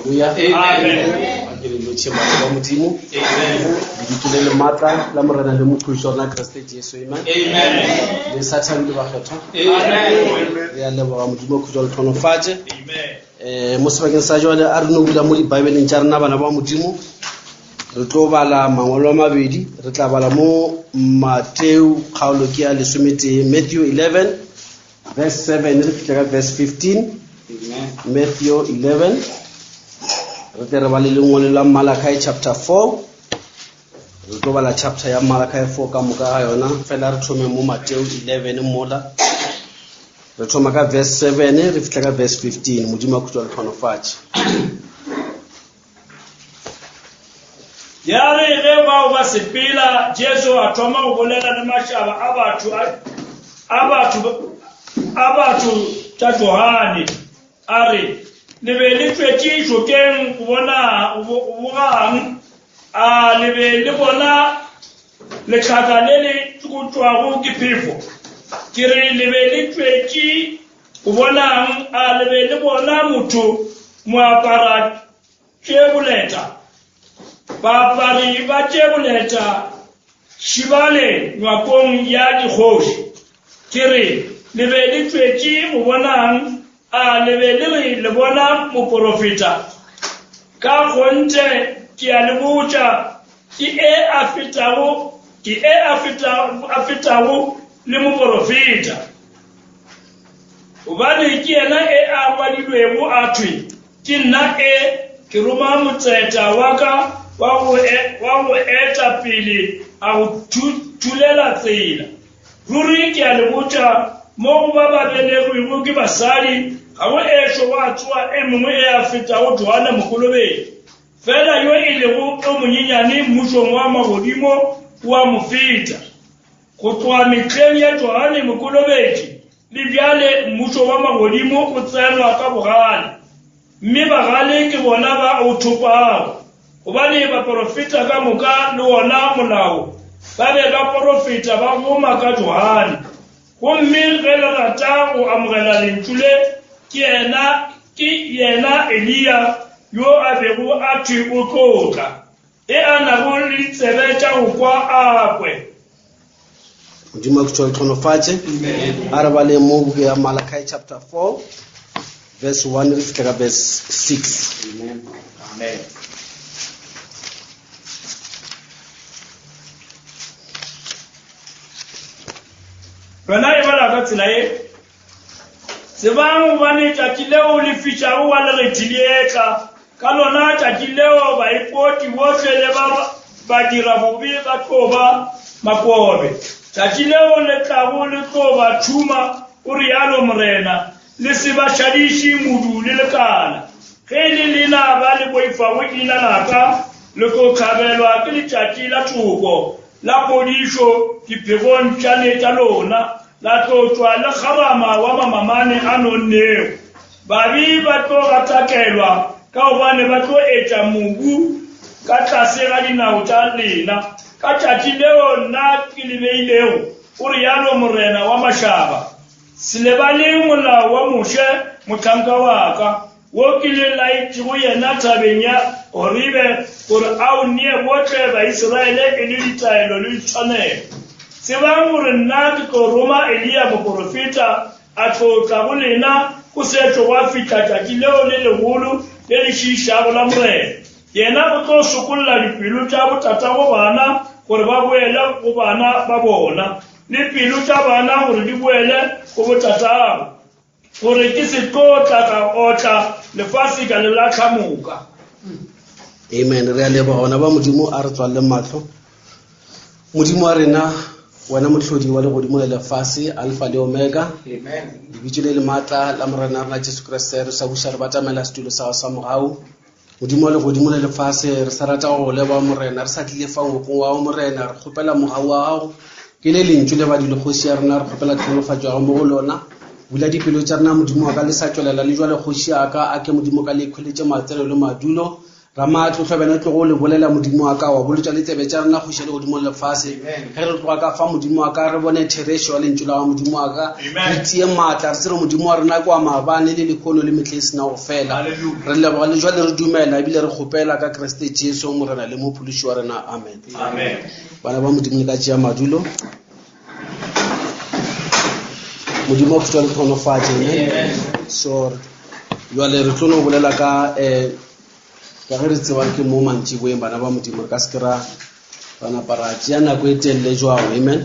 Haleluya. Amen. Ke le lotšhe batho ba Modimo. Lebitso le le matla la Morena le Mophološi wa rena Kriste Jesu. Amen. Amen. Le sa thabile bakgethwa. Amen. Re a leboga Modimo khutšo le tlhonofatše. Amen. Eh mo sebakeng sa jwale a re no bula mo dibaebeleng tša rena bana ba Modimo. Re tlo bala mangwalo a mabedi, re tla bala mo Mateo kgaolo ke ya lesometee, Matthew 11 verse 7 re fitlha ka verse 15. Matthew 11 re tle re bale lengwalo la Malachi chapter 4 re tlo bala chapter ya Malachi 4 ka moka ga yona fela re thome mo Mateo 11 mola re thoma ka verse 7 re fitlha ka verse 15 modimo a khutšwa le tlhonofatše Ya re ge bao ba sepela, Jesu a thoma go bolela le mašaba a batho a batho a batho tša Johane, a re, Le be le tšwetše šokeng go bona go bogang? A le be le bona lehlaka le le tšokotšwago ke phefo? Ke re le be le tšwetše go bonang? A le be le bona motho moapara tše boleta? Baapari ba tše boleta šibale nywakong ya dikgoši. Ke re le be le tšwetše go bonang? A le be le re le bona moporofeta? Ka kgonthe ke a le botša, ke e a fetago, ke e a fetago, a fetago le moporofeta. Gobane ke yena e a ngwadilwego a thwe, Ke nna e, ke roma motseta wa ka wa go e, wa go eta pele a go thulela tsela. Ruri ke a le botša, mo go ba ba belegwego ke basadi, ga go ešo gwa tsoga e mongwe e a fetago Johane Mokolobetši. Fela yo e lego e monyenyane mmušong wa magodimo o a mo feta. Go tloga mehleng ya Johane Mokolobetši le bjale mmušo wa magodimo o tsenwa ka bogale, mme bagale ke bona ba o thopago. Gobane baporofeta ka moka le wona molao ba be ba porofeta ba goma ka Johane. Gomme ge le rata go amogela lentšu le, ke yena, ke yena Eliya yo a bego a thwe o tlo tla. E a nago le ditsebe tša go kwa a kwe. Modimo a khutšwa tlhonofatše a re baleng mo buke ya Malachi chapter 4 verse 1 re fitlha ka verse 6 Amen. Amen. Yona e bala ka tsela ye. Tsebang gobane tšatši leo le fišago wa lerethi le etla, ka lona tšatši leo baipoti bohle le ba badira bobe ba tlo ba makobe. Tšatši leo le tlago le tlo ba tšhuma, o realo Morena, le se ba šadiše modu le lekala. Ge e le lena ba le boifago ina la ka, le tlo hlabelwa ke letšatši la toko, la phodišo diphegong tša lona. La tlo tšwa le kgarama wa mamamane a nonnego. Babi ba tlo gatakelwa ka gobane ba tlo etša mobu ka tlase ga dinao tša lena ka tšatši leo nna ke le beilego, o realo Morena wa mašaba. Se lebaleng molao wa Moshe mohlanka wa ka, wo ke le laetšego yena thabeng ya Horibe gore a o nee bohle Baisiraele e le ditaelo le ditshwanelo. Tsebang gore nna ke tlo roma Eliya moporofeta, a tlo tla go lena go setšo gwa fihla tšatši leo le legolo le le šiišago la Morena. Yena o tlo sokolla dipelo tša botatago bana gore ba boele go bana ba bona, le pelo tša bana gore di boele go botatago. Gore ke se tlo tla ka otla lefase ka le lahla moka. Amen. Re a leboga gona ba Modimo a re tswalele mahlo. Modimo wa rena, wena mohlodi wa legodimo le lefase, Alfa le Omega. Amen. Lebitso le le matla la Morena rena Jesu Kriste re sa buša re batamela setulo sa gago sa mogau. Modimo wa legodimo le lefase, re sa rata go go leboga Morena, re sa tlile fa ngwakong wa gago Morena, re kgopela mogau wa gago. Ke le lentšu le badile kgoši ya rena, re kgopela tlhonolofatšo ya gago mo go lona. Bula dipelo tša rena Modimo wa ka, le sa tšwelela le jwale kgoši ya ka, a ke Modimo ka le ikhweletše matseno le madulo. Ramaatlotlho bena tlogo le bolela Modimo wa ka wa bolotša le tsebe tša rena kgoši ya legodimo le lefase. Ge re tloga ka fa Modimo wa ka re bone therešo ya lentšu la gago Modimo wa ka. Re tie maatla re tsere Modimo wa rena kwa maabane le lekgono le mehle e sena go fela. Re leboga le jwale re dumela ebile re kgopela ka Kriste Jesu Morena le Mophološi wa rena. Amen. Amen. Bana ba Modimo le ka tšea madulo. Modimo a khutšwa le tlhonofatše. Amen. So jwale re tlo no bolela ka eh ka ge re tseba ke mo mantšiboeng bana ba modimo re ka se ke ra ra napa ra tšea nako e telele jwang amen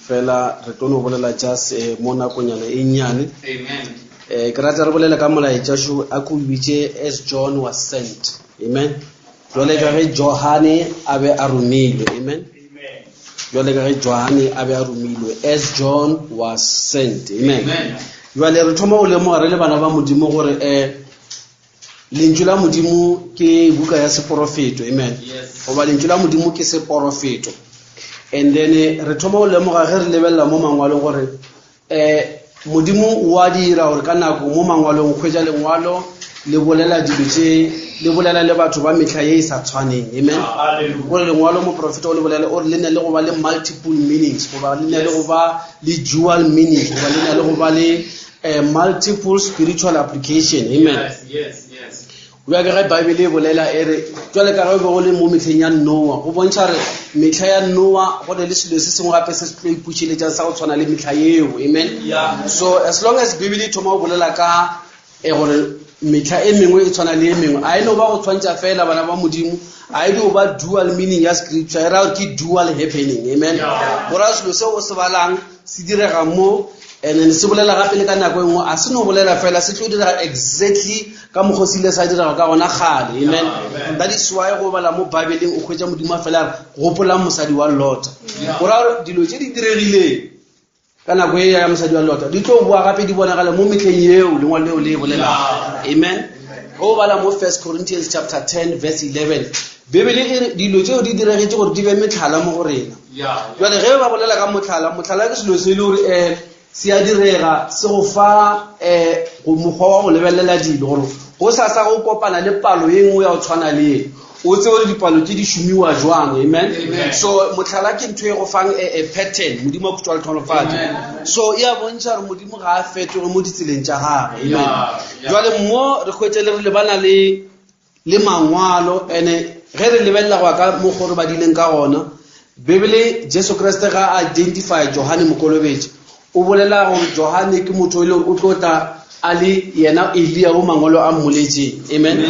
fela re tlo no bolela just eh, mo nakonyana e nnyane um ke rata re bolela ka molaetša šo a ko bitše as John was sent amen jwale ka ge Johane a be a romilwe amen jwale ka ge Johane a be a romilwe as John was sent amen jwale re thoma go lemoga re le bana ba modimo gore um Lentšu la Modimo ke buka ya seporofeto, amen. Goba lentšu la Modimo ke seporofeto. And then eh, re thoma go lemoga ge re lebelela mo mangwalong gore eh Modimo wa dira gore ka nako mo mangwalong hwetša lengwalo le bolela dilo tše le bolela le batho ba mehla ye e sa tshwaneng amen gore lengwalo moprofeta o le bolela o re le na le go ba le multiple meanings goba le na le go ba le dual meanings goba le na le go ba le a multiple spiritual application amen Yes, yes, yes. bjale ge baebele e bolela e re jwale ka ge be go le mo mehleng ya noa go bontšha re mehla ya noa go ne le selo se sengwe gape se se tlo ipušeletšang sa go tshwana le mehla yeo amen Yeah. so as long as bibele e thoma go bolela ka e gore mehla e mengwe e tshwana le e mengwe a e no ba go tshwantšha fela bana ba modimo a e dio ba dual meaning ya scripture e ra gore ke dual happening amen Yeah. go raya selo seo o se balang se direga mo and then se bolela gape le ka nako e nngwe a se no bolela fela se tlo direga exactly ka mokgwa o se ile sa direga ka gona kgale amen that is why go bala mo bibeleng o hwetša modimo a fela a re gopolang mosadi wa lota go raya gore dilo tše di diregileng ka nako e ya mosadi wa lota di tlo boa gape di bonagale mo metlheng yeo lengwalo leo le e bolelago amen ge o bala mo first corinthians chapter 10 verse 11 bibele e re dilo tšeo di diregetše gore di be metlhala mo go rena jale ge ba bolela ka motlhala motlhala ke selo se e le gore um se a direga se go fa um mokgwa wa go lebelela dilo gore go sa sa go kopana le palo ye nngwe ya go tshwana le ye o tsebe gore dipalo tse di šomiwa jwang amen so motlhala ke ntho e go fang a pattern modimo a khutšwa letlhonofatso so e a bontšha gore modimo ga a fetoge mo ditseleng tša gagwe amen jale mo re hwetše le re lebana le le mangwalo ene ge re lebelela go ya ka mokgwa re badileng ka gona bibele jesu kriste ga a identify johane mokolobetši o bolela gore johane ke motho e le gore o tlo tla a le yena elia o mangwalo a mmoletseng amen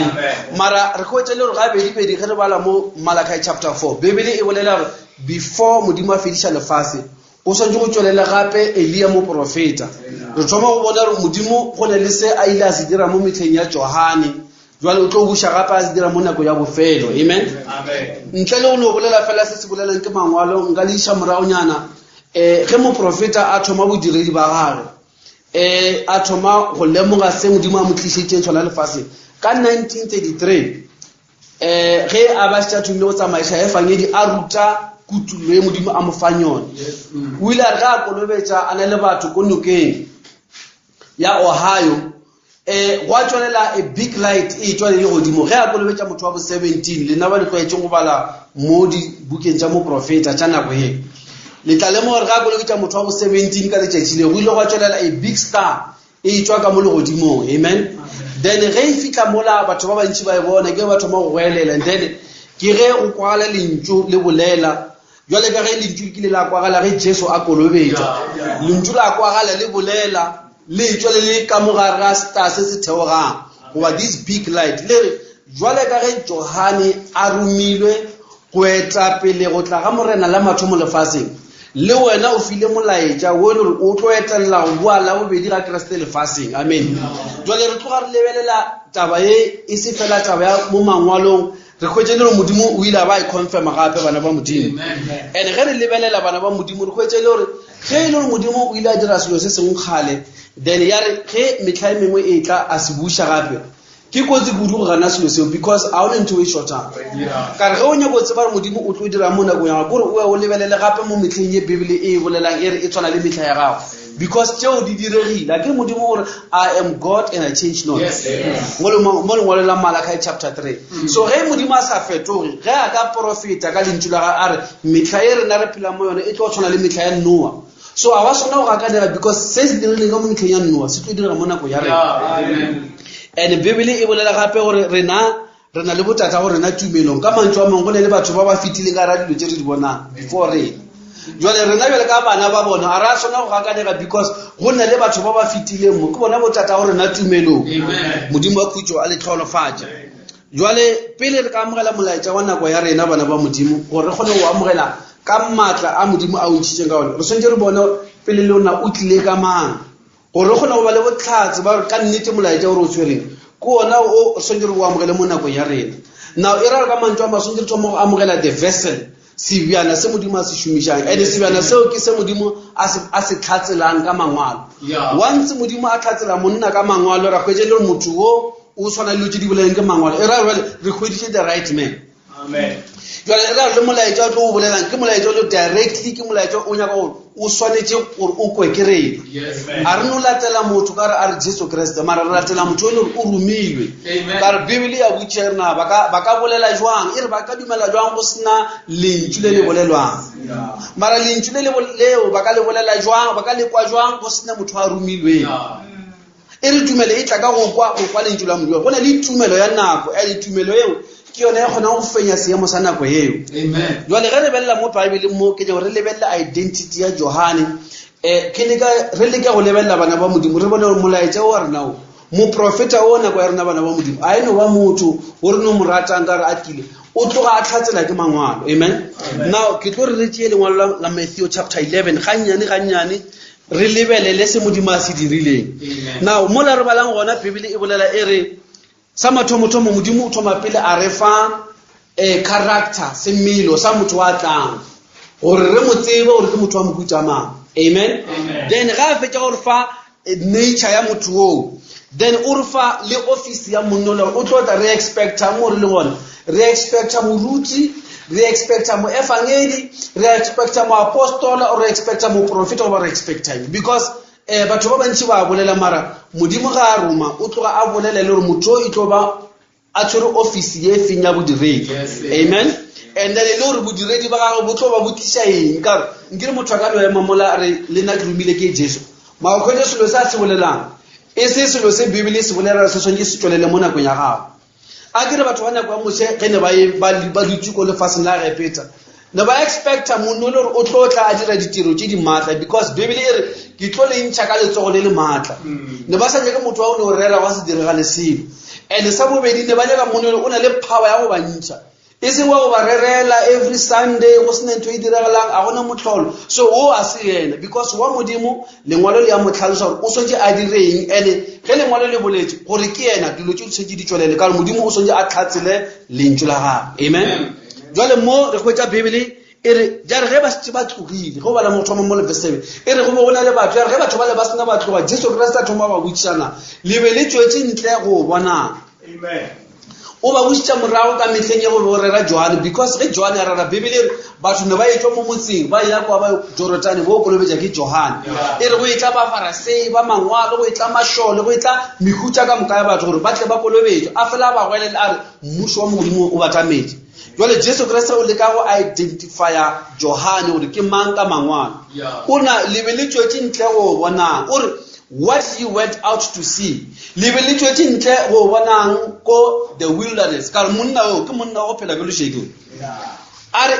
mara re hwetša le gore gabedibedi ge re bala mo malachi chapter 4 bibele e bolela gore before modimo a fediša lefase go swanetše go tšwelele gape eliya moprofeta re thoma go bona gore modimo go ne le se a ile a se dira mo mehleng ya johane jwale o tlo buša gape a se dira mo nako ya bofelo amen ntle le go no bolela fela se se bolelang ke mangwalo nka le iša moragonyana um ge moprofeta a thoma bodiredi ba gagwe um a thoma go lemoga se modimo a mo tlišetšeng sona lefaseng ka 1933 um ge a ba šetše a thomile go tsamaiša efangedi a ruta kutullo ye modimo a mo fang yone o ile a re ge a kolobetša a na le batho ko nokeng ya ohio um gwa tšwelela a big light e tšwa le legodimo ge a kolobetša motho wa bo 17 lena ba le tlwaetšeng go bala mo dibukeng tša moprofeta tša nako ye le tla lemoga gore ge a kolobetša motho wa bo 17 ka letšatši le go ile gwa tšwelela a big star e tšwa ka mo legodimong amen then ge e fihla mola batho ba bantši ba e bona ke ba thoma go goelela and then ke ge go kwagala lentšu le bolela jwale ka ge lentšu le kile la kwagala ge jesu a kolobetšwa lentšu la kwagala le bolela le tšwa le le ka mogare ga star se se theogang goba this big light le re jwale ka ge johane a romilwe go eta pele go tla ga morena la mathomo lefaseng le wena o file molaetša wo e le gore o tlo etelela go boa la bobedi ga keresete lefaseng amen jale re tloga re lebelela taba ye e se fela taba ya mo mangwalong re hwetše le gore modimo o ile a ba e confirma gape bana ba modimo and ge re lebelela bana ba modimo re hwetše le gore ge e le gore modimo o ile a dira selo se sengwe kgale then ya re ge metlha e mengwe e tla a se buša gape. Ke kotsi kudu go gana selo seo because a o ne ntho e shortang. Ka re ge o nyako tseba gore Modimo o tlo dira mo nakong ya gago, kore o ye o lebelele gape mo mehleng ye Bibele e e bolelang e re e tshwana le mehla ya gago. Because tšeo di diregile. A ke re Modimo o re I am God and I change not. Mo lengwalo la Malachi chapter 3. So ge Modimo a sa fetoge, ge a ka porofeta ka lentšu la gagwe a re mehla ye rena re phelang mo yone e tlo tshwana le mehla ya Noah. So a wa swana go gakanega because se se dirileng ka mo metlheng ya Noah se tlo direga mo nako ya rena. And Bibele e bolela gape gore rena re na le botata go rena tumelong. Ka mantšu a mangwe go ne le batho ba ba fetileng ka ra dilo tše re di bonang before rena. Jwale rena bjale ka bana ba bona a ra swana go gakanega because go na le batho ba ba fetileng mo ke bona botata go rena tumelong. Modimo wa khutšo a le tlhonolofatše. Jwale pele re ka amogela molaetša wa nako ya rena bana ba Modimo gore re kgone go amogela ka maatla a Modimo a o ntšhitšeng ka ona, re swanetše re bone pele le ona o tlile ka mang gore re kgone go ba le botlhatse ba gore ka nnete molaetša o re o tshwereng ke ona o re swanetše re o amogele mo nakong ya rena. Now e ra gore ka mantšu a ma swanetše re thoma go amogela the vessel, sebjana se Modimo a se šomišang, and sebjana seo ke se Modimo a se tlhatselang ka mangwalo. Once Modimo a tlhatsela monna ka mangwalo, ra hwetša e le gore motho wo o tshwana le dilo tše di boleleng ke mangwalo, e ra gore jwale re hweditše the right man. Jwale e ra gore le molaetša o tlo o bolelang ke molaetša o le directly, ke molaetša o nyaka gore o swanetše gore o kwe ke rena. A re no latela motho ka re a re Jesu Kriste, mara re latela motho o e le gore o romilwe. Ka re Bibele ya botšiša re na ba ka bolela jwang, e re ba ka dumela jwang go sena lentšu le le bolelwang. Mara lentšu le leo ba ka le bolela jwang, ba ka le kwa jwang go sena motho a romilweng. E re tumelo e tla ka go kwa, go kwa lentšu la Modimo. Go na le tumelo ya nako, and tumelo eo ke yone e kgonang go fenya seemo sa nako eo. Jwale ge re belela mo Bible mo, ke re lebelela identity ya Johane. Ke leka, re leke go lebelela bana ba Modimo, re bone gore molaetša o wa rena o, moprofeta o nako ya rena bana ba Modimo, a e no ba motho o re no mo ratang ka re a tlile, o tloga a tlhatsela ke mangwalo. Amen. Now ke tlo re re tšee lengwalo la Matthew chapter 11 gannyane gannyane, re lebelele se Modimo a se dirileng. Now mola re balang gona Bibele e bolela e re sa mathomothomo Modimo o thoma pele a re fa character, semelo sa motho wa tlang, gore re mo tsebe gore ke motho wa mohuta mang. Amen. Then ga a fetša gore fa nature ya motho oo, then o re fa le office ya monna o le o tlo tla re expecta mo re le gona, re expecta moruti, re expecta moefangedi, re expecta moapostola, or re expecta moprofeta, goba re expecta eng? Because batho ba bantši ba bolela, mara Modimo ga a roma o tloga a bolela le gore motho o e tlo ba a tshwere office ye feng ya bodiredi. Amen. And then e le gore bodiredi ba gagwe bo tlo ba bo tliša eng? Ka gore nkere motho a ka no ema mola a re le nna ke romile ke Jesu, mara o hwetša selo se a se bolelang e se selo se Bibele e se bolela, se swanetše se tšwelele mo nakong ya gago. A ke re batho ba nako ya Moshe ge ne ba dutše ko lefaseng la Egepeta, ne ba expecta monna o le gore o tlo tla a dira ditiro tše di maatla, because Bibele e re ke tlo le ntšha ka letsogo le le maatla. Ne ba sa nyake motho wa o ne o rera wa se diregale selo. And sa bobedi ne ba nyaka monna o na le power ya go ba ntšha, e seng wa go ba rerela every Sunday go sena ntho e diragalang, a gona motlholo. So o a se yena, because wa Modimo lengwalo le ya mo tlhalosa gore o swanetše a direng, and ge lengwalo le boletse gore ke yena, dilo tše di swanetše di tšwelele, ka gore Modimo o swanetše a tlhatsele lentšu la gagwe. Amen. Jwale mo re hwetša Bibele e re ja re ge ba šetše ba tlogile, ge o bala mo thoma mo le verse 7, e re go be go na le batho, ya re ge batho ba le ba sena ba tloga, Jesu Kriste a thoma ba botšišana, le be le tšwetše ntle go bonang. Amen. O ba bušitša morago ka mehleng ya go be go rera Johane, because ge Johane a rera, Bibele e re batho ne ba etšwa mo motseng ba ya kwa ba Jorodane bo kolobetša ke Johane. E re go etla Bafarasei ba mangwalo, go etla mašole, go etla mehutša ka moka ya batho gore ba tle ba kolobetšwe. A fela a ba goelela a re mmušo wa Modimo o batametše. Jwale Jesu Kriste o leka go identifya Johane gore ke mang ka mangwalo. O na le be le tšwetše ntle go bonang, o re what you went out to see, le be le tšwetše ntle go bonang ko the wilderness, ka gore monna o ke monna wa go phela bjalo šeke. A re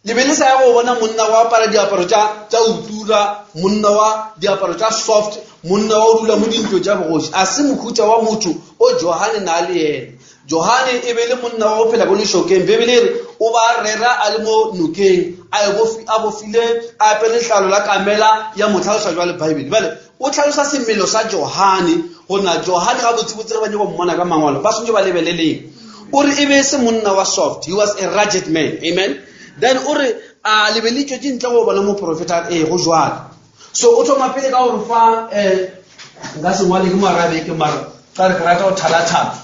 le be le sa ya go bona monna wa apara diaparo tša utura, monna wa diaparo tša soft, monna wa go dula mo dintlo tša bogoši. A se mohuta wa motho o Johane na le yena. Johane e be le monna wa go phela ko lešokeng. Bibele e re o ba rera a le mo nokeng, a bofile, a apere letlalo la kamela ya mo tlhalosa jwale Bibele. Bjale o tlhalosa semelo sa Johane, gona Johane ga botsebotse ge ba nyaka go mmona ka mangwalo ba swanetše ba lebeleleng. O re e be e se monna wa soft, he was a rugged man. Amen. Then o re a le be le tšwetše ntle go bona moprofeta, ee go jwalo. So o thoma pele ka gore fa nka se ngwale ke moarabe ke mara ka re ke rata go thalathala.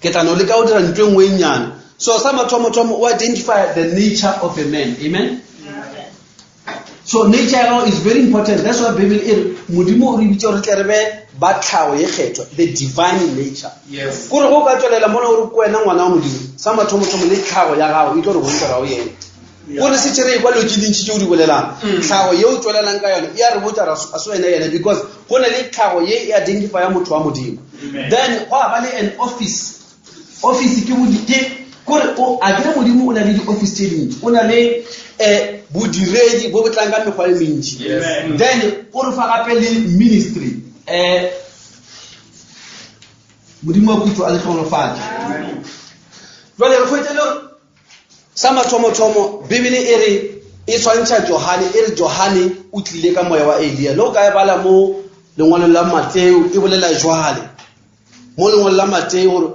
Ke tla no leka go dira ntho e nngwe e nnyane. So sa mathomothomo o identify the nature of a man. Amen. So nature ya gago is very important. That's why Bible e re Modimo o re bitša gore tle re be ba tlhago ye kgethwa, the divine nature. Yes. Kore go ka tswelela mona o re ko wena ngwana wa Modimo, sa mathomothomo le tlhago ya gago e tlo re bontšha ra o yena. O re se tšere ekwa dilo tše dintši tše o di bolelang. Tlhago ye o tswelelang ka yone e a re botša ra a se wena yena because go na le tlhago ye e identifya motho wa Modimo. Amen. Then go a ba le an office. Office ke bodi ke kore o a kere Modimo o na le di-office tše dintši. O na le eh bodiredi bo bo tlang ka mekgwa e mentši. Yes. Amen. Then o re fa gape le ministry. Eh Modimo wa khutšo a le hlohonolofatše. Jwale re hwetša le gore sa mathomothomo Bibele e re e swantšha Johane, e re Johane o tlile ka moya wa Elia. Le go ka e bala mo lengwalong la Mateo e bolela jwale. Mo lengwalong la Mateo gore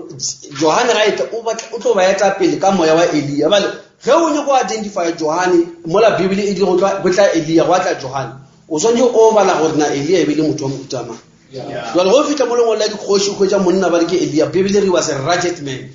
Johane ga etla o batla o tlo ba eta pele ka moya wa Elia. Bale ge o nyaka go identify Johane mola Bibele e di go tla go tla Elia go tla Johane. O swanetše o bala gore na Elia e be le motho wa mohuta mang. Jwale go fihla mo lengwalong la dikgoši o hwetša monna ba re ke Elia. Bibele e re was a rugged man.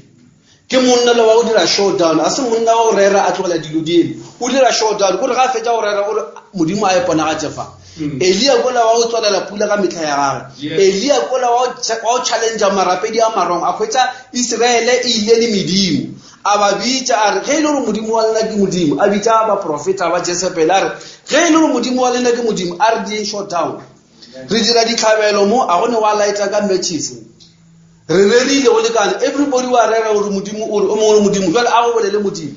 Ke monna le wa go dira showdown, a se monna wa go rera a tlogela dilo di eme. O dira showdown, kore ga a fetša go rera o re Modimo a e ponagatše fa. Elia kola wa go tswalela pula ka mehla ya gagwe. Yes. Elia kola wa go challenge marapedi a marong, a hwetša Israele e ile le medimo. A ba bitša a re ge e le gore Modimo wa lena ke Modimo, a bitša baprofeta ba Jezebel a re ge e le gore Modimo wa lena ke Modimo, a re dieng showdown. Re dira ditlhabelo mo, a go ne wa lighta ka matches. Re rerile go lekane, everybody wa rera gore Modimo o re o mongwe le Modimo, jwale a go bolele Modimo.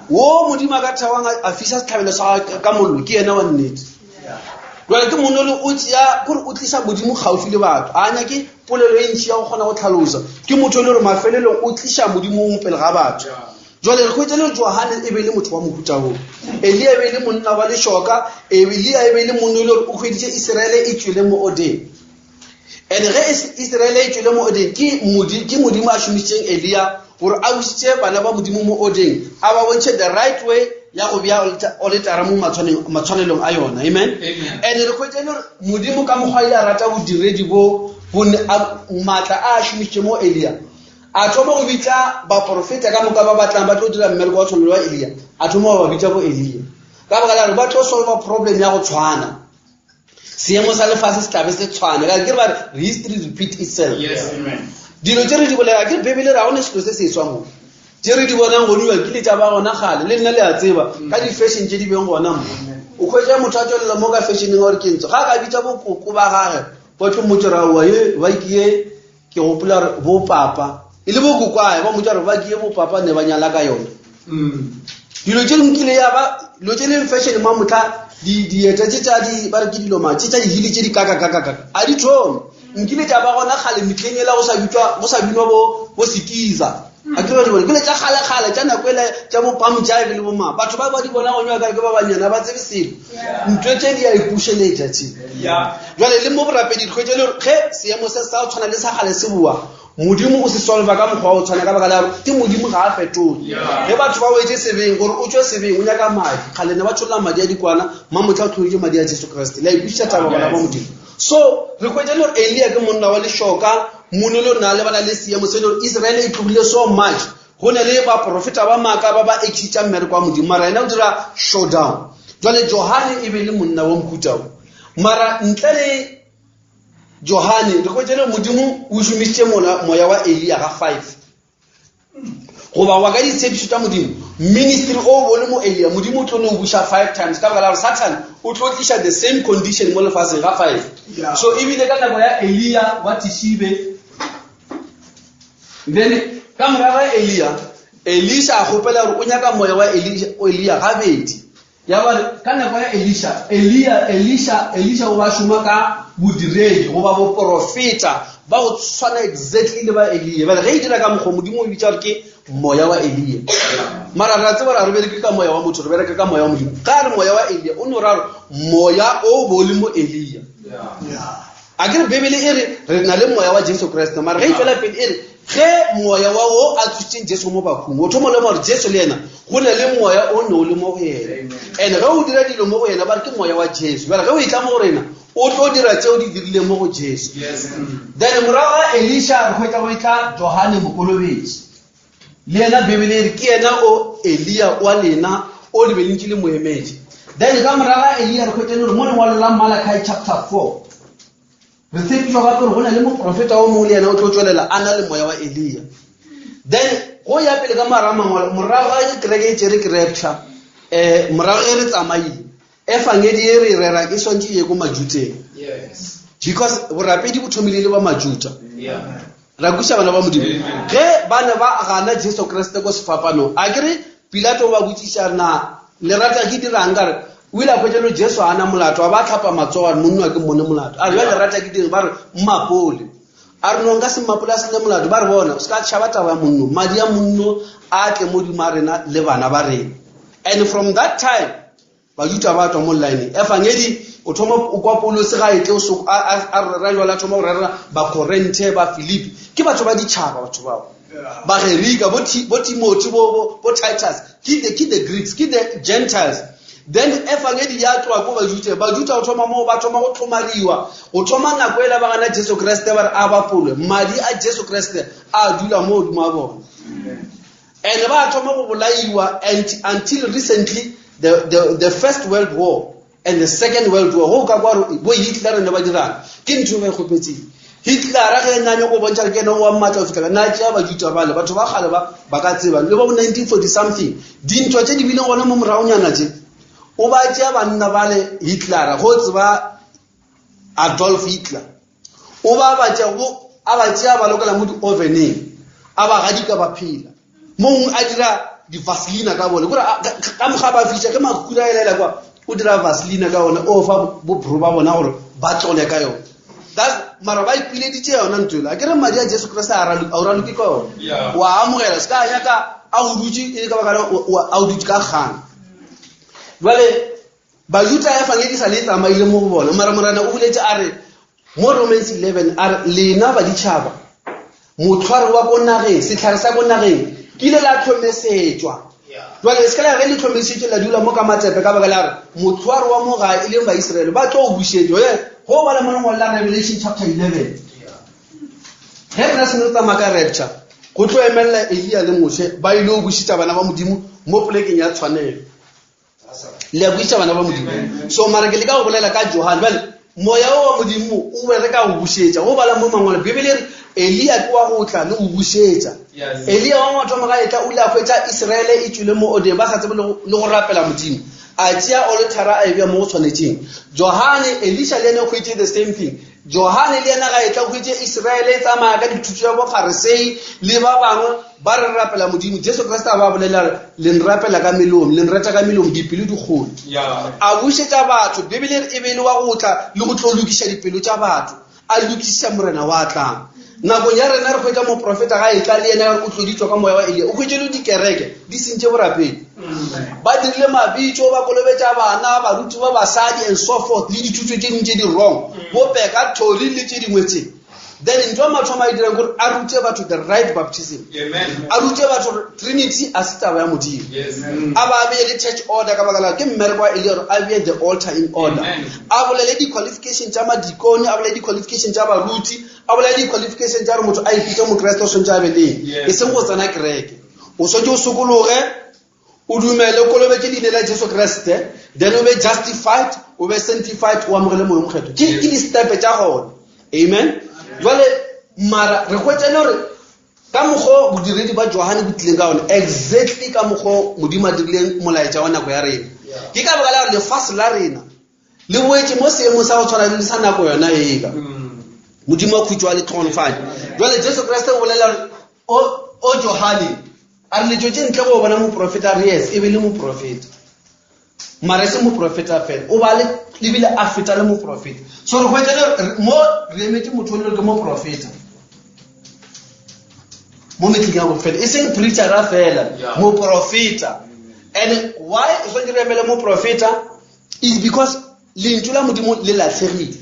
Wo Modimo a ka thawang a fisa setlhabelo sa gagwe ka mollo, ke yena wa nnete. Jwale ke monna o tšea kore o tlisa Modimo kgaufi le batho, a nyake polelo e ntši ya go kgona go tlhalosa. Ke motho e le gore mafelelong o tliša Modimo mo pele ga batho. Jwale re hwetša le Johane e be e le motho wa mohuta wo. Elia e be e le monna wa lešoka, Elia e be e le monna e le gore o hweditše Iseraele e tšwele mo odeng. And ge Israele e tšwele mo odeng, ke ke Modimo a šomišitšeng Elia gore a bušitše bana ba Modimo mo odeng, a ba bontšhe the right way ya go bea aletara mo matshwanelong a yona. Amen. Amen. And re hwetše le gore Modimo ka mokgwa ile a rata bodiredi bo, bo ne, a, maatla a a šomišitše mo Elia. A thoma go bitša baporofeta ka moka ba batlang ba tlo dira mmereko wa tshwanelo wa Elia. A thoma go ba bitša bo Elia. Ka baka la gore ba tlo solva problem ya go tshwana. Seemo sa lefase se tlabe se tshwana. Ka ke re ba re history repeat itself. Yes. Amen. Dilo tše re di bolela ke Bibele ra gone selo se se swa mo. Tše re di bonang go diwa ke le tša ba gona kgale, le nna le a tseba ka di-fashion tše di beng gona mo. O hwetša motho a tšwelela mo ka fashioneng gore ke ntse. Ga a ka bitša bokoko ba gage, ba tlo mmotša gore aowa ye ba ke ye, ke gopola gore bo papa e le bo kokwae, ba mmotša gore ba ke ye bo papa ne ba nyala ka yona. Dilo tše nkile ya ba dilo tše leng fashion ma motla di dieta tše tša di ba re ke dilo ma tše tša dihili tše di kaka kaka kaka a di thome. Nkile tša ba gona kgale mehleng ela go sa bitšwa go sa binwa bo bo sekiza. A ke ba di bone ke le tša kgale kgale tša nako ela tša bo pam jive le bo ma. Batho ba ba di bona go nywa ka ke ba banyana ba tsebe selo. Ntho tše di a ipušeletša tše. Jwale le mo borapedi re hwetša le gore ge seemo se sa go tshwana le sa kgale se boa, Modimo o se solva ka mokgwa wa go tshwana ka baka la gore ke Modimo ga a fetoge. Ge batho ba wetše sebeng, gore o tšwe sebeng o nyaka madi. Kgale ne ba tšholla madi a dikwana, mamotla o tlhoetše madi a Jesu Kriste. Le a ikwešiša taba bana ba Modimo. So re hwetša le gore Elia ke monna wa lešoka, mone le na lebana le seemo se le gore Israele e tlogile so much. Go ne le baprofeta ba maaka ba ba exitša mmereko wa Modimo, mara yena o dira showdown. Jwale Johane e be le monna wa mohuta wo. Mara ntle le Johane, re hwetše le Modimo o šomišitše moya wa Elia ga 5. Goba wa ka ditshepišo tša Modimo, ministry o bo le mo Elia, Modimo o tlo no buša 5 times ka baka la gore Satan o tlo tliša the same condition mo lefaseng ga 5. So ebile ka nako ya Elia wa Tishibe, then ka morago ga Elia, Elisha a kgopela gore o nyaka moya wa Elia gabedi. Ya ba re, ka nako ya Elisha, Elia, Elisha, Elisha o ba šoma ka bodiredi goba boporofeta ba go tshwana exactly le ba Elia. Bjale ge e dira ka mokgwa, Modimo o bitša gore ke moya wa Elia. Mara re a tseba gore ga re bereke ka moya wa motho, re bereka ka moya wa Modimo. Ga a re moya wa Elia, o no ra gore moya o bo le mo Elia. A ke re Bibele e re re na le moya wa Jesu Kriste, mara ge e tšwela pele e re ge moya wa wo a tsositšeng Jesu mo bakhung, o thoma le gore Jesu le yena go na le moya o ne o le mo go yena. And ge o dira dilo mo go yena ba re ke moya wa Jesu. Bjale ge o etla mo go rena, O tlo dira tšeo di dirileng mo go Jesu. Then morago ga Elisha re hwetša go etla Johane Mokolobetši. Le yena Bibele e re ke yena o Eliya wa lena o le be le ntše le mo emetše. Then ka morago ga Eliya re hwetša le gore mo lengwalo la Malachi chapter 4 re tshepišwa gape gore go na le moprofeta o mongwe le yena o tlo tšwelela a na le moya wa Eliya. Then go ya pele ka mara mangwalo morago ga kereke e tšere ke rapture um morago ge re tsamaile efangedi e re e rerang e swantše e ye ko Majuteng. Because borapedi bo thomile le ba Majuta. Ra kweša bana ba Modimo. Ge ba ne ba gana Jesu Kriste ko sefapanong, a ke re Pilato o ba botšiša na le rata ke dirang ka re o ile a hwetša le Jesu a na molato, a ba tlhapa matsogo a re monna ke mmone molato. A re bjale rata ke dirang ba re mmapole. A re no nka se mmapole a sene molato ba re bona o se ka tšhaba taba ya monno, madi a monno a tle modimo a rena le bana ba rena. And from that time Bajuda ba tšwa mo line. Efangedi o thoma o kwa Paulose ga etle o a rera jwale a thoma go rera Bakorinthe ba Filipi. Ke batho ba ditšhaba batho bao. Bagerika bo bo Timothy bo bo Titus ke the ke the Greeks ke the Gentiles. Then efangedi ya tloga ko Bajuda. Bajuda o thoma mo ba thoma go tlhomariwa. Go thoma nako ela ba gana Jesu Kriste ba re a bapolwe. Madi a Jesu Kriste a dula mo godimo a bona. And ba thoma go bolaiwa and until recently the, the, the first world war and the second world war go ka kwa bo Hitler ne ba dirang ke ntho e ba e kgopetseng Hitler ge na nyako bontšha ke ene wa mmatla go fitlhela na tšea Bajuda bale batho ba kgale ba ba ka tseba le ba bo 1940 something dintwa tše di bileng gona mo moragonyana tše o ba tšea banna bale Hitler go tseba Adolf Hitler o ba ba tšea go a ba tšea ba lokela mo di-oveneng a ba gadika ba phela mongwe a dira di-vaselina ka bone kore ka moga ba fiša ge makhura a elela kwa o dira vaselina ka one o fa bobro ba bona gore ba tlole ka yone that's mara ba ipileditše yona ntho ela a ke re madi a Jesu Kriste a o raloke ka yone wa amogela se ka nyaka a o dutše e le ka baka a o dutše ka kgang jale Bajuda efangedi sa le e tsamaile mo go bona, mara Morena o boletše a re mo Romans 11 a re lena baditšhaba motlhware wa ko nageng setlhare sa ko nageng ke ile la tlhomesetšwa jale se ka la ge le tlhomesetšwe la dula mo ka matsepe ka baka la gore motlhware wa mo gae e leng Baiseraele ba tlo o bušetšwa ye go bala mo lengwalo la Revelation chapter 11 ge rena seno tsamaya ka rapture go tlo emelela Eliya le Moshe ba ile go bušetša bana ba Modimo mo polekeng ya tshwanelo le a kwešiša bana ba modimo so mara ke leka go bolela ka johane bale moya o wa modimo o bereka go bušetša go bala mo mangwalo bibele re eliya ke wa go tla le go bušetša eliya wa mathomo ga etla o ile a hwetša iseraele e tšwile mo odeng ba sa tsebe le go rapela modimo a tšea olethara a e bea mo go tshwanetšeng johane elisha le ene o hwetše the same thing Johane le yena ga etla hwetše Isiraele e tsamaya ka dithuto tša Bofarisei le ba bangwe ba re rapela Modimo. Jesu Kriste a ba bolela re le nrapela ka melomo, le nreta ka melomo, dipelo di kgole. A bušetša batho, Bibele e be e le wa go tla le go tlo lokiša dipelo tša batho, a lokiša Morena wa tlang. Nakong ya rena re hwetša moprofeta ga etla le yena o tloditšwa ka moya wa Eliya, o hwetše le dikereke di sentše borapedi. Ba dirile mabitso, ba kolobetša bana, baruti ba basadi and so forth, le dithuto tše dingwe tše di wrong, bo peka thori le tše dingwe tše. Then ntho ya mathomo a e dirang kore a rute batho the right baptism. A rute batho gore Trinity a se taba ya Modimo. A ba beye le church order ka baka la ke mmereko wa Eliya gore a beye the altar in order. A bolele di-qualification tša madikone, a bolele di-qualification tša baruti, a bolele di-qualification tša gore motho a ipitse Mokreste o swantše a be leng, e seng go tsena kereke. O swantše o sokologe, o dumele, o kolobetše leina la Jesu Kriste, then o be justified, o be sanctified, o amogele Moya o Mokgethwa. Ke ke di-step tša gona. Amen. Jwale mara re hwetša le gore ka mokgo bodiredi ba Johane bo tlileng ka gona, exactly ka mokgo Modimo a dirileng molaetša wa nako ya rena. Ke ka baka la gore lefase la rena le boetše mo seemong sa go tshwana le sa nako yona ela. Modimo wa khutšo a le tlhogonofatše. Jwale Jesu Kriste o bolela gore o o Johane a re letšo ntle go bona moprofeta a re yes e be le moprofeta mara e se moprofeta fela o ba le lebile a feta le moprofeta so re hwetša le mo re emetše motho o le ke moprofeta mo metlheng ya bofela e seng preachera fela moprofeta and why o tshwanetse re emele moprofeta is because lentšu la modimo le latlhegile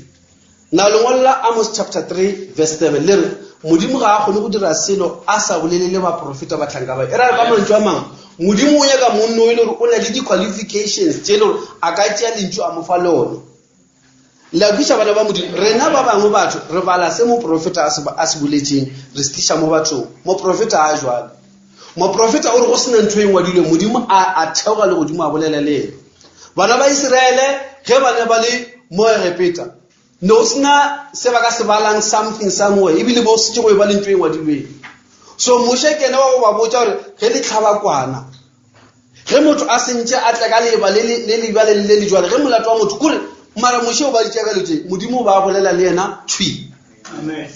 na lengwalo la Amos chapter 3 verse 7 le re modimo ga a kgone go dira selo a sa bolele le baprofeta bahlanka ba e ra ka mantšu a mangwe modimo o nyaka monno o e le gore o na le di-qualifications tše e le gore a ka tšea lentšu a mo fa lone. Le a kwešiša bana ba Modimo? Rena ba bangwe batho re bala se moprofeta a se, a se boletšeng, re se tliša mo bathong. Moprofeta a jwalo. Moprofeta o re go sena ntho e ngwadilwe, Modimo a, a theoga le godimo a bolela le yena. Bana ba Isiraele ge ba ne ba le mo Egepeta, ne go sena se ba ka se balang something somewhere, ebile bo setse go e ba le ntho e ngwadilweng. So Moshe ke yena wa go ba botša gore ge le tlhaba kwana, ge motho a sentše a tle ka leeba le le le bjale le le le jwale ge molato wa motho kore mara moshe o ba ditša ka letse modimo o ba bolela le yena thwi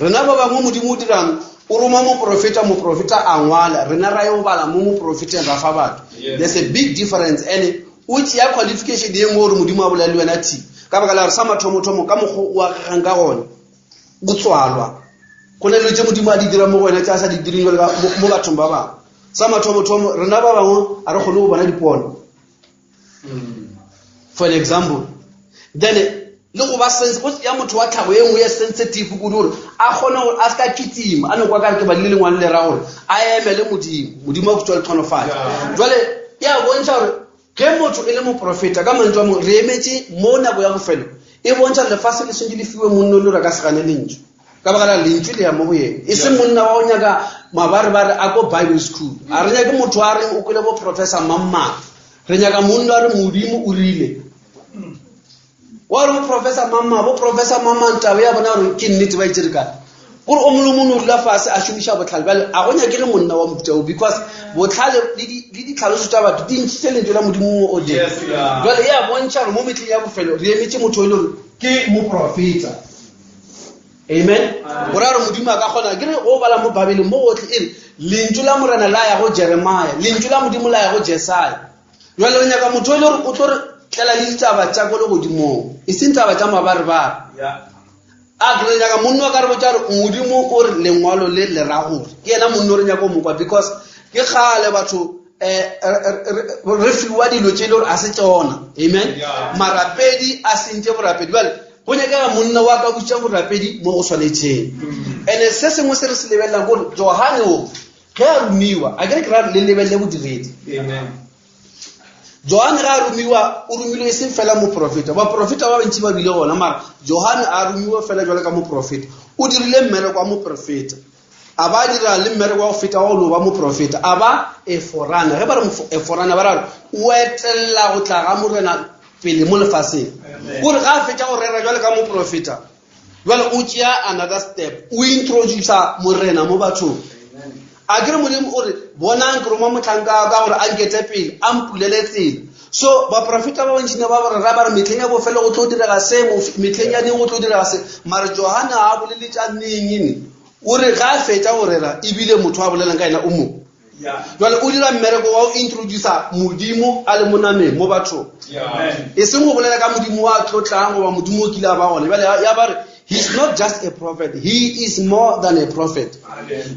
rena ba bangwe modimo o dirang o roma moprofeta moprofeta a ngwala rena ra yo bala mo moprofeteng ra fa batho there's a big difference and o tšea qualification ye nngwe gore modimo a bolela le wena thi ka baka la gore sa mathomothomo ka mokgwa o agegang ka gona o tswalwa go na le tše modimo a di dira mo go wena tše a sa di direng jalo mo bathong ba bangwe sa mathomothomo rena ba bangwe a re kgone go bona dipono for an example then le go ba ya motho wa tlhago e nngwe ya sensitive kudu gore a kgone gore a se ka kitima a ne kwa kare ke badile lengwane le ra gore a emele modimo modimo a kutswa le tlhonofatso jale ya bontšha gore Ge motho e le moprofeta, ka mantšu a mangwe, re emetše mo nako ya bofelo e bontšha lefase le swantše le fiwe monna o le gore a ka se gane lentšu. Ka baka la lentšu le ya mo go yena. E se monna wa go nyaka mabarebare a ko Bible school. A re nyake motho a reng o kwele bo professor mang mang. Re nyaka monna a re Modimo o rile. Wa re bo professor mama bo professor mama taba ya bona gore ke nnete ba itsere kae gore o mongwe le mongwe o dula fase a šomiša botlhale bjale a go nyakege monna wa mohuta o because botlhale le ditlhaloso tša batho di ntšhitše lentšu la modimo mo odeng jale e a bontšha gore mo metlheng ya bofelo re emetše motho e le gore ke moprofeta amen go ra gore modimo a ka kgona ke re o bala mo babeleng mo gotlhe e re lentšu la morena la ya go jeremia lentšu la modimo la ya go jesaya Jwale re nyaka motho e le gore o tlo re tlela le ditaba tša ko legodimong, e seng taba tša mabarebare. A re nyaka monna o ka re botša gore modimo o re lengwalo le le ra gore ke yena monna o re nyaka o mokwa because ke kgale batho um re fiwa dilo tše e le gore a se tsona amen marapedi a sentše borapedi bjale go nyakega monna wa ka butša borapedi mo go swanetšeng and-e se sengwe se re se lebelelang kore johane o Ge a romiwa, a kere ke ra le lebelele bodiredi. Johane ge a romiwa, o romilwe e seng fela moprofeta. Baprofeta ba bantši ba bile gona, mara Johane a romiwa fela jwalo ka moprofeta. O dirile mmereko wa moprofeta. A ba dira le mmereko wa go feta wa go no ba moprofeta. A ba a forerunner. Ge ba re a forerunner, ba ra gore o etelela go tla ga Morena pele mo lefaseng. Kore ga a fetša go rera jwalo ka moprofeta, Jwale o tšea another step, o introducer Morena mo bathong. A kere Modimo o re, bonang ke roma mohlanka wa ka gore a nkete pele, a mpulele tsela. So baprofeta ba bantši ne ba ba rera ba re mehleng ya bofelo go tlo direga se, mehleng ya neng go tlo direga se. Mara Johane ga a bolele tša neng ne. O re ga a fetša go rera ebile motho a bolelang ka yena o mo. Jwale o dira mmereko wa go introducer Modimo a le mo nameng mo bathong. E seng go bolela ka Modimo wa tlotlang goba Modimo o kile a ba gona. Jwale ya ba re he's not just a prophet, he is more than a prophet.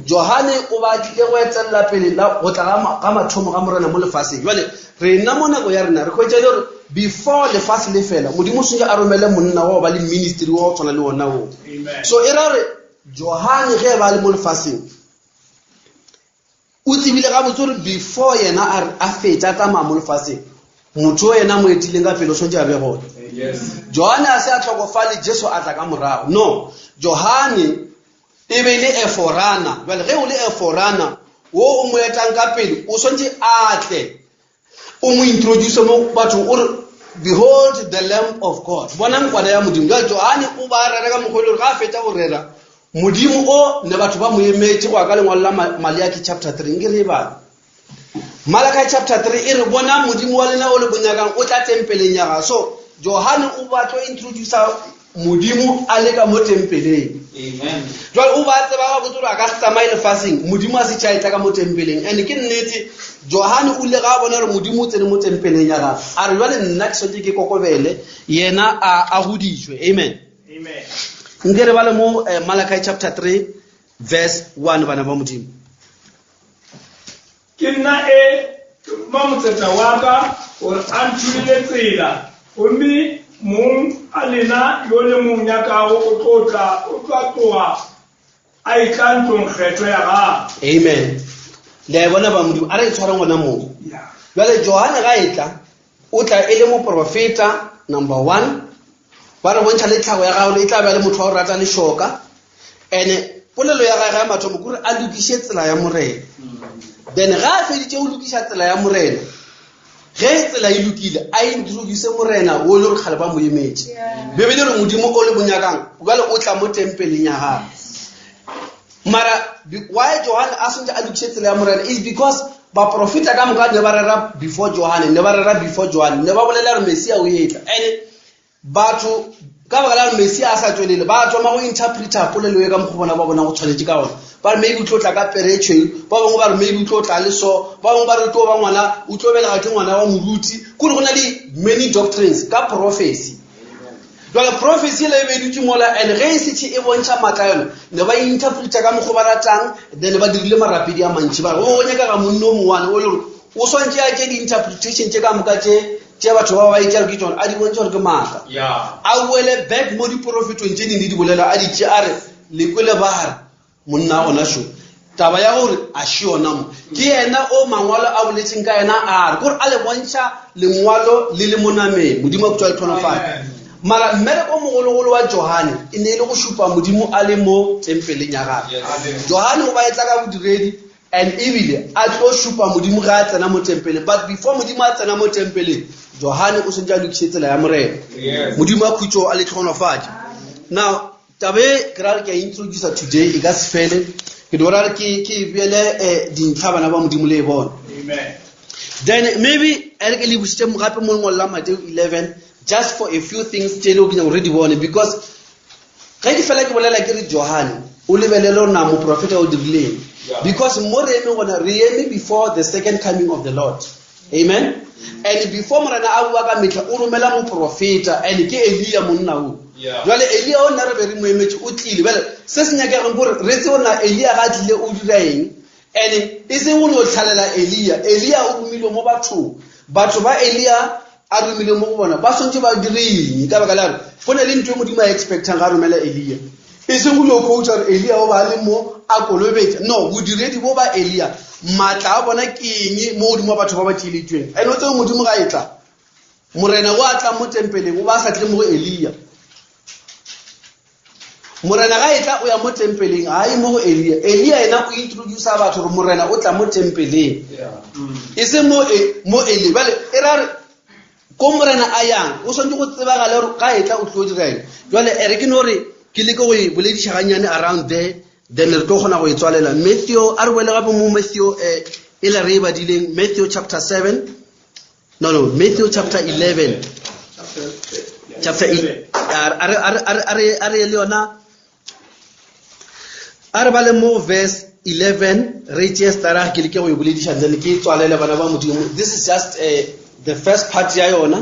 Johane o ba tlile go etelela pele go tla ga mathomo ga Morena mo lefaseng. Jwale rena mo nako ya rena re hwetša e le gore before lefase le fela Modimo o swanetše a romele monna wa go ba le ministry wa go tshwana le wona oo. So e ra gore Johane ge ba le mo lefaseng o tsebile gabotse gore before yena a fetša a tsamaya mo lefaseng motho o yena mo etileng ka pele o tshwanetse a be gone johane a se a tlhokofale jesu a tla ka morago no johane e be e le eforana jale ge o le eforana wo o mo etang ka pele o tshwanetse a tle o mo introduce mo bathong o re behold the lamb of god bonang kwana ya modimo jale johane o ba rera ka mokgwa e le gore ga a fetsa go rera modimo o ne batho ba mo emetše go ya ka lengwalo la maleaki chapter 3 nke re e bale malachi chapter 3 e re bona modimo wa lena o le bonyakang o tla tempeleng ya gago so johane o batlo introducer modimo a le ka mo tempeleng jale o ba tseba gabotse gore a ka se tsamaye lefaseng modimo a se tšhaetla ka mo tempeleng and ke nnete johane o ile ga a bona gore modimo o tsene mo tempeleng ya gagwe a re jale nna ke swantse ke kokobele yena a godišwe amen nke re bale mo eh, malachi chapter 3 verse 1 bana ba modimo Ke nna e, ke roma motseta wa ka gore a ntšhulele tsela, gomme mong a lena yo le mo nyakago o tlo tla, o tla tloga a etla ntlongkgethwa ya gagwe. Amen. Le a e bona ba Modimo, a re e tshwareng gona moo. Bjale Johane ga etla, o tla e le moprofeta, number one. Ba re bontšha le tlhago ya gagwe e tla ba le motho wa go rata lešoka. Ene polelo ya gagwe ya mathomo kore a lokiše tsela ya Morena. Then ga a feditše go lokiša tsela ya Morena, ge tsela e lokile a introduce Morena o le gore kgale ba mo emetše. Bibele re Modimo o le monyakang jwale o tla mo tempeleng ya gagwe. Mara why Johane a swantse a lokiše tsela ya Morena is because baprofeta ka moka ne ba rera before Johane, ne ba rera before Johane, ne ba bolela gore Mesia o etla. And batho ka baka la gore Mesia a sa tšwelele ba thoma go interpreta polelo e ka mokgwa bona ba bona go tshwanetse ka gona. Ba re maybe o tlo tla ka pere e tšhweu, ba bangwe ba re maybe o tlo tla le so, ba bangwe ba re o tlo ba ngwana, o tlo belega ke ngwana wa moruti. Kore go na le many doctrines ka prophecy. Jwale prophecy ela e be e dutše mola, and ge e setše e bontšha maatla a yona, ne ba interpreta ka mokgwa ba ratang, then ba dirile marapedi a mantši. Ba re go nyakega monno o mongwane o le gore o swantše a tše di-interpretation tše ka moka tše tše batho ba ba itšare ke tšona, a di bontšha gore ke maaka. A boele back mo diprofetong tše dingwe di bolela, a di tše a re le kwele ba re monna gona šo taba ya gore a še yona mo ke yena o mangwalo a boletseng ka yena a re kore a le bontšha lengwalo le le mo nameng. Modimo a kutswa le tlhonofatso. Mara mmereko o mogologolo wa Johane e ne e le go šupa Modimo a le mo tempeleng ya gagwe. Johane o ba etla ka bodiredi and ebile a tlo šupa Modimo ge a tsena mo tempeleng. But before Modimo a tsena mo tempeleng, Johane o swantse a lokiše tsela ya Morena. Modimo a khutšo a le tlhonofatše. Now taba e ke ra re ke a introducer today e ka se fele, ke do ra re ke ke e beele dintlha bana ba Modimo le e bone. Amen. Then maybe a re ke le busitse gape mo lengwalo la Mateo 11 just for a few things tše le ke nyaka gore di bone, because ge ke fela ke bolela ke re Johane o lebelele gore na moprofeta o dirileng, because mo re eme gona re eme before the second coming of the Lord. Amen. And before Morena a bua ka metlha o romela moprofeta, and ke Elia monna o. Jwale Elia o nna re be re mo emetse o tlile. Jwale se se nyakegang ke gore re tsebe gore na Elia ga a tlile o dira eng, and e seng go no tlhalela Elia. Elia o romilwe mo bathong, batho ba Elia a romile mo go bona ba swantse ba dire eng, ka baka la gore go na le ntho e Modimo a expectang ga a romela Elia, e seng go dio coacha gore Elia o ba le mo a kolobetša. No, bodiredi bo ba Elia maatla a bona ke eng mo godimo wa batho ba ba tšeleditsweng. And o tsebe Modimo ga e tla, Morena o a tla mo tempeleng, o ba sa tle mo go Elia. Morena ga e tla o ya mo tempeleng, ga e mo go Elia. Elia yena o introducea batho gore Morena o tla mo tempeleng, e seng mo mo Elia. Bjale e ra re ko Morena a yang o swantse go tsebagale gore ga e tla o tlo dira eng. Jwale e re ke no re ke leke go e bolediša gannyane around there, then re tlo kgona go e tswalela. Matthew, a re boele gape mo Matthew e le re e badileng, Matthew chapter 7. No, no, Matthew chapter 11. Chapter a re le yona, a re bale mo verse 11, re tšee stara ke leke go e bolediša, then ke tswalele bana ba Modimo. This is just the first part ya yona.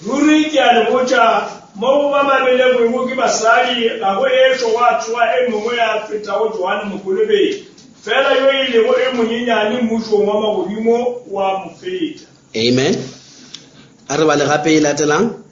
Ruri ke a le botša, mo go ba ba belegwego ke basadi ga go ešo gwa tsoga e mongwe a fetago Johane Mokolobetši, fela yo e lego e monyenyane mmušong wa magodimo wa mo feta. Amen. A re bale gape e latelang.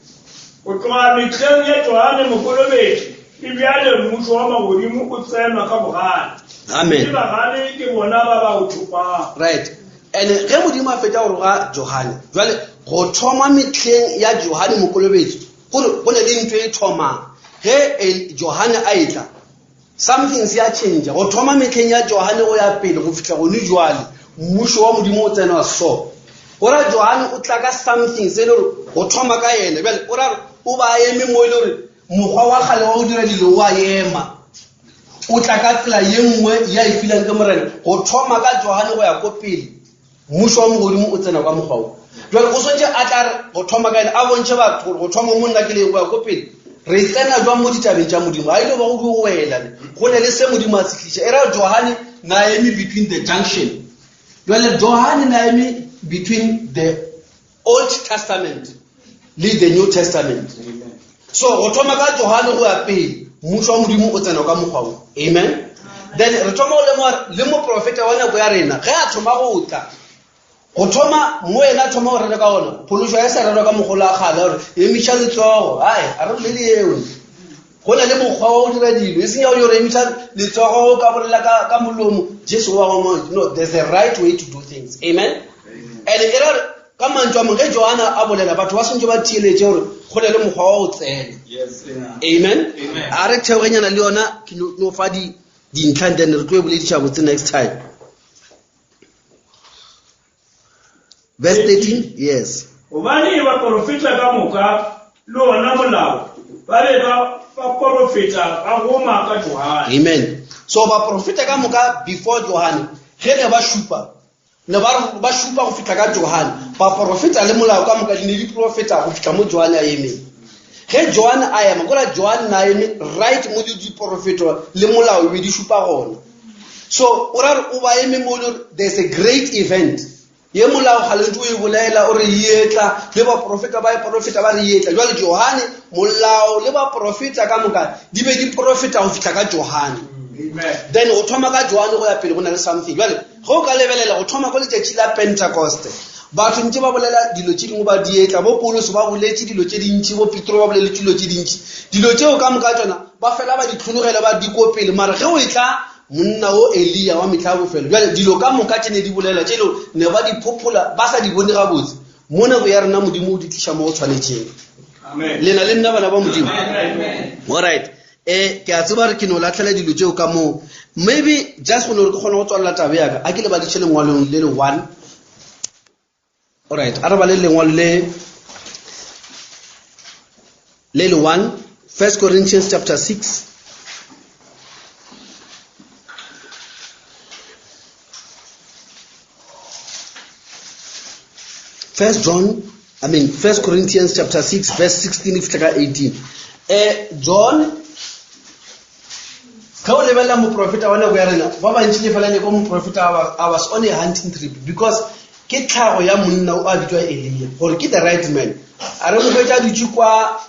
Go tloga mehleng ya Johane Mokolobetši le bjale mmušo wa magodimo o tsenwa ka bogale. Amen. Ke bagale ke bona ba ba o thopago. Right. And ge Modimo a fetša go roga Johane, jwale go thoma mehleng ya Johane Mokolobetši, gore go ne le ntho e thomang ge Johane a etla, something se a change. Go thoma mehleng ya Johane go ya pele go fihla gone jwale, mmušo wa Modimo o tsenwa so. Go ra Johane o tla ka something se e le gore go thoma ka yena. Bjale o ra gore o ba eme mo e le gore mokgwa wa kgale wa go dira dilo wa ema, o tla ka tsela ye nngwe ya e filang ke Morena. Go thoma ka Johane go ya ko pele, mmušo wa mogodimo o tsena kwa mokgwa o. Jwale o swantse a tla re go thoma ka ena a bontšhe batho gore go thoma mo nna ke leng go ya ko pele, re tsena jwang mo ditabeng tša Modimo. Ga e no ba go dio wela ne, go ne le se Modimo a se tliša. E ra Johane na eme between the junction. Jwale Johane na eme between the Old Testament le the New Testament. So go thoma ka Johane go ya pele, mmušo wa Modimo o tsena ka mokgwa o. Amen. Then re thoma go lemoga le moprofeta wa nako ya rena ge a thoma go tla, go thoma mo yena a thoma go rera ka ona, phološo ya sa rerwa ka mogolo a kgale gore emiša letsogo. Ai, a re bolele eo. Go na le mokgwa wa go dira dilo, e seng ya go emiša letsogo o ka bolela ka molomo, Jesu wa go mo. No, there's a right way to do things. Amen. And e ra gore Ka mantšu a mangwe, ge Johane a bolela, batho ba swantše ba theeletše gore go na le mokgwa wa go tsena. Amen. A re theogenyana le yona, ke no fa dintlha and then re tlo e bolediša botse next time. Verse 13, yes. Gobane baporofeta ka moka le ona molao ba be ba ba porofeta ba goma ka Johane. Amen. So baporofeta ka moka before Johane, ge ne ba šupa ne ba re ba šupa go fihla ka Johane. Baporofeta le molao ka moka di ne di porofeta go fihla mo Johane a emeng. Ge Johane a ema, kora Johane na eme right mo di diporofeto le molao e be di šupa gona. So o ra re o ba eme mo le there's a great event. Ye molao ga le ntse o e bolela o re etla le baporofeta ba e porofeta ba re etla. Jwale Johane molao le baporofeta ka moka di be di porofeta go fihla ka Johane. Then go thoma ka Johane go ya pele go na le something. Jwale Ge o ka lebelela go thoma ko letšatši la Pentekoste, batho ntše ba bolela dilo tše dingwe ba di etla, bo Paulose ba boletše dilo tše dintši, bo Petro ba boleletše dilo tše dintši. Dilo tšeo ka moka tšona ba fela ba di hlologela ba di ko pele, mara ge o etla monna o Eliya wa mehla ya bofelo, bjale dilo ka moka tše ne di bolela tše leo ne ba di phophola ba sa di bone gabotse, mo nako ya rena Modimo o di tliša mo go tshwanetšeng. Lena le nna bana ba Modimo. All right. E, ke a tseba re ke no latlhela dilo tšeo ka moo. Maybe just go no re ke kgone go tswalela taba ya ka, a ke le badiše lengwalong le le one. Alright, a re bale lengwalo le le le one, First Corinthians chapter 6. First John, I mean First Corinthians chapter 6 verse 16 fihla ka 18. Eh John ge o lebelela moprofeta wa nako ya rena ba bantši le fela nyako moprofeta I was on a hunting trip because ke tlhago ya monna o a bitswa Elia gore ke the right man a re mo hwetša a dutše kwa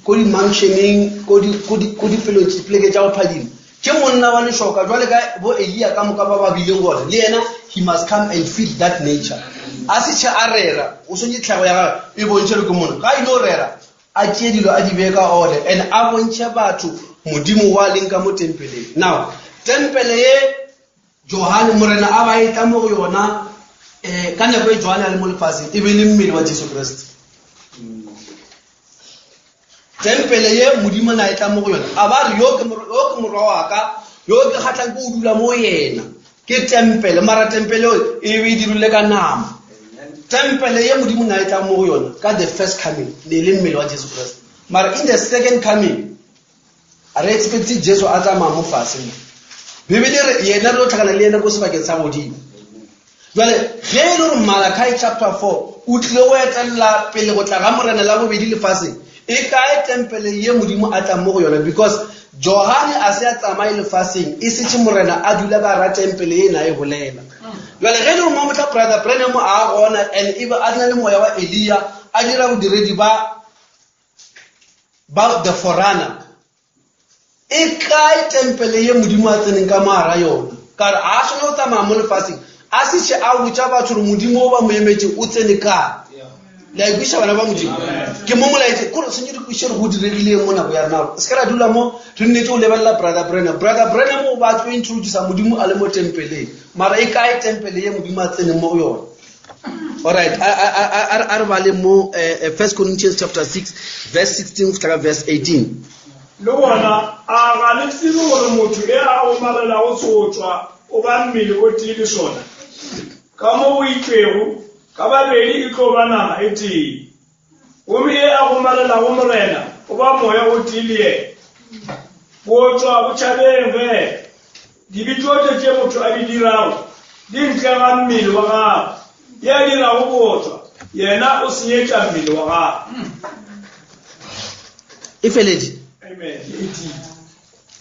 ko di-mansioneng ko difelong dipoleke tša go phadima ke monna wa lešoka jwale ka bo elia ka moka ba ba bileng gona le yena he must come and feed that nature a se tšhe a rera o swantše tlhago ya gagwe e bontšhe re ke mona ga ile o rera a tšee dilo a di beye ka order and a bontšhe batho modimo wa leng ka mo tempeleng now tempele ye Johane, Morena a ba etla mo go yona um ka nako e Johane a le mo lefaseng, e be le mmele wa Jesu Kriste. Tempele ye Modimo na etla mo go yona, a ba re yo ke morwa wa ka, yo ke kgatlhang ke o dula mo yena. Ke tempele, mara tempele eo e be e dirile ka nama. Tempele ye Modimo na etla mo go yona ka the first coming, ne le mmele wa Jesu Kriste. Mara in the second coming, A re expecte Jesu a tsamaya mo fase mo. Bibele e re yena re tlo tlhakana le yena ko sebakeng sa godimo. Jwale ge e le gore Malachi chapter 4 o tlile go etelela pele go tla ga Morena la bobedi lefaseng, e kae tempele ye Modimo a tlang mo go yona? Because Johane a se a tsamaye lefaseng e setse Morena a dula ka gara tempele ye na e bolela. Jwale ge e le gore mo mohla Brother Branham a gona and e be a na le moya wa Eliya a dira bodiredi ba ba the forerunner e kae tempele ye modimo a tseneng ka moara yona ka re a swane go tsamaya mo lefaseng a setse a botša batho gore modimo o ba mo emetse o tsene kae le a ikwiša bana ba modimo ke mo molaetse kore tshwanetse re kwiše re go diregileng mo nako ya rena se ka ra dula mo re nnetse go lebelela brother branham brother branham o ba tlo introducer modimo a le mo tempeleng mara e kae tempele ye modimo a tseneng mo go yona All right, a re bale mo eh, eh, First Corinthians chapter 6 verse 16 go fihla ka verse 18. Le gona a ga le tsebe gore motho e a gomarelago seotswa o ba mmele o tee le sona? Ka mo go itšwego, ka babedi e tlo ba nama e tee. Gomme e a gomarelago Morena o ba moya o tee le yena. Bootswa bo tšhabeng ge dibe tšohle tše motho a di dirago di ntle ga mmele wa gagwe. Ye a dirago bootswa yena o senyetša mmele wa gagwe. E feletše. Amen. E tiile.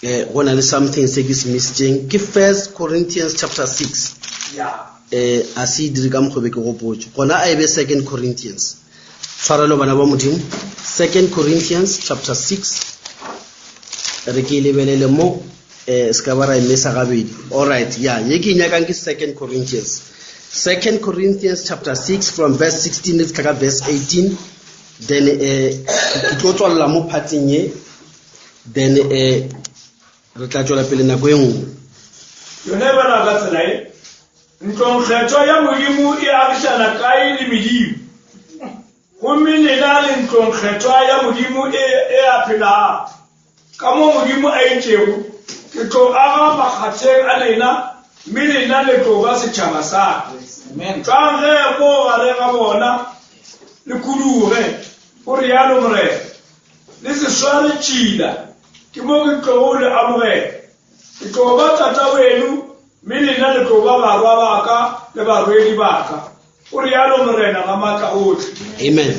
Eh, go na le something se ke se missitseng ke First Corinthians chapter 6. Yeah. Eh, a se e dire ka mokgwa be ke gopotše. Gona a e be Second Corinthians. Tshwarelo bana ba Modimo. Second Corinthians chapter 6. Re ke e lebelele mo eh se ka ba ra e mesa gabedi. All right, yeah, ye ke e nyakang ke Second Corinthians. Second Corinthians chapter 6 from verse 16 le fihla ka verse 18. Then eh ke tlo tswalela mo phatseng ye. Then eh re tla tšwela pele nako e nngwe. Yona e bala ka tsela e, Ntlongkgethwa ya Modimo e agišana kae le medimo? Gomme lena le ntlongkgethwa ya Modimo e, e a phelago. Ka mo Modimo a itšego, Ke tlo aga makgatheng a lena, mme lena le tlo ba setšhaba sa ka. Tšwang ge mo gare ga bona, le khuduge, o realo Morena. Le se sware tšhila, ke mo ke tlogo le amogela. Ke tlo ba tata weno, mme lena le tlo ba barwa ba ka le barwedi ba ka. O realo Morena Ramaatla ohle. Amen.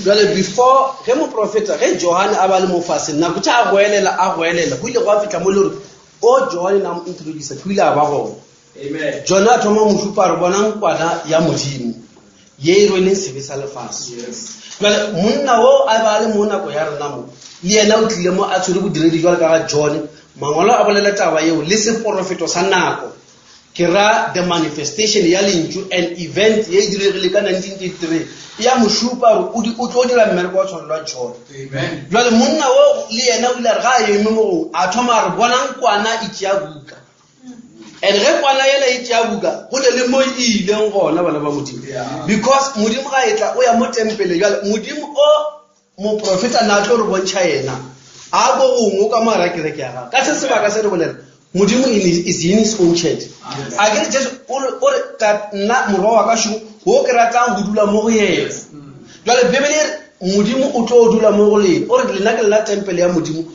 Jwale before ge moprofeta ge Johane a ba le mo faseng nako tša a goelela a goelela go ile gwa fihla mo le gore o Johane na mo introducer ke ile a ba gona. Amen. John a thoma mo šupa re bonang kwana ya Modimo ye e rweleng sebe sa lefase. Jwale monna o a ba le mo nako ya rena mo le yena o tlile mo a tshwere bodiredi jwale ka ga John mangwalo a bolela taba yeo le seporofeto sa nako Ke ra the manifestation ya lentšu and event ye e diregile ka 1933 e ya mo šupa gore o di- o tlo dira mmereko wa tshwanelo wa John. Amen. Jwale monna wo le yena o ile a re ga a eme mo gongwe a thoma a re bonang kwana e tšea buka. And ge kwana yela e tšea buka go ne le mo e ileng gona bana ba Modimo. Yeah. Because Modimo ga e tla o ya mo tempele jwale Modimo o Moprofeta na tlo re bontšha yena a ko gongwe o ka mo gara kereke ya gagwe ka se sebaka se re bolela modimo is in his own church a ke re jesu o re ka nna morwa wa ka šo wo ke ratang go dula mo go yena jale bibele e re modimo o tlo dula mo go lena o re lena ke lena tempele ya modimo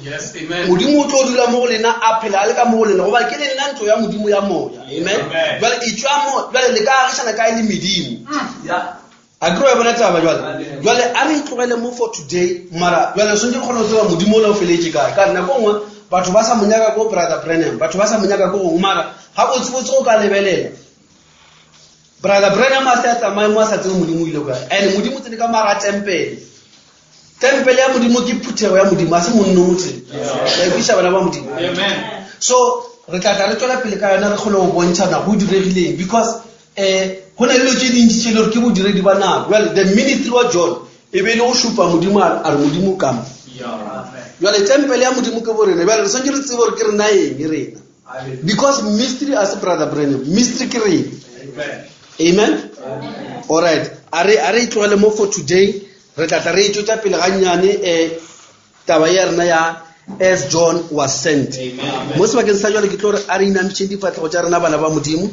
modimo o tlo dula mo go lena a phela a le ka mo go lena goba ke lena ntlo ya modimo ya moya amen jale e tswa mo jale le ka agišana kae le medimo mm. A ke re wa e bona taba jwale? Jwale a re itlogele mo for today, mara jwale swantse re kgone go tseba Modimo o le o feletše kae. Ka nako nngwe batho ba sa mo nyaka ko Brother Branham, batho ba sa mo nyaka ko gongwe, mara ga botsebotse go ka lebelela Brother Branham a se a tsamaye mo a sa tsebe Modimo o ile kae. And Modimo o tsene ka mara tempele. Tempele ya Modimo ke phuthego ya Modimo, a se monno o tee. La ikwešiša bana ba Modimo. Amen. So re tla tla re tswela pele ka yona re kgone go bontšhana go diregileng because um go na le dilo tše dintši tše e le gore ke bodiredi ba nako jale the ministry wa john e be e le go šupa modimo a re modimo ka mo jale tempele ya modimo ke borena jale re swanetse re tsebe gore ke rena eng rena because mystery a se brother branham mystery ke rena amen all right a re a re itlogele mo for today re tla tla re e tšwetša pele gannyane um taba ya rena ya as john was sent mo sebakeng sa jale ke tlo re a re inamišeng difatlhego tša rena bana ba modimo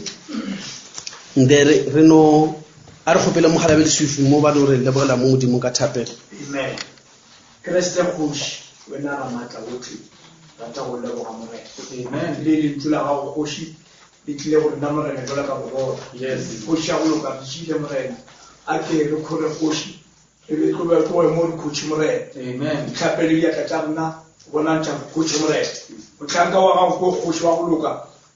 nde re no a re kgopele mogalabe lesufi mo ba no re lebogela mo modimong ka thapelo amen kreste kgoši wena ramaatla otlhe rata go leboga morena amen le lentšu la gago kgoši le tlile go rena morena jwalo ka bogolo kgoši ya go loka re tšile morena a ke re kgore kgoši Re be tlobe tloge mo re khutše Morena. Amen. Re hlapele diatla tša rena go bonantšha re khutše Morena. Mohlanka wa gago ko kgoši wa go loka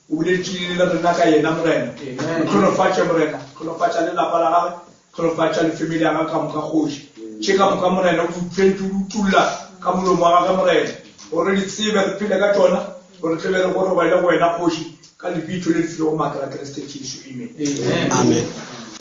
o boletše le rena ka yena Morena. Amen. Re tlholofatše Morena, tlholofatša le lapa la gagwe, tlholofatša le family ya gagwe ka moka kgoši. Tše ka moka Morena o di utlwetše o di utolla ka molomo wa gagwe Morena, gore re di tsebe re phele ka tšona, gore re tle be re gorogele go wena kgoši ka lebitso le le filego maatla la Kriste Jesu. Amen. Amen. Amen.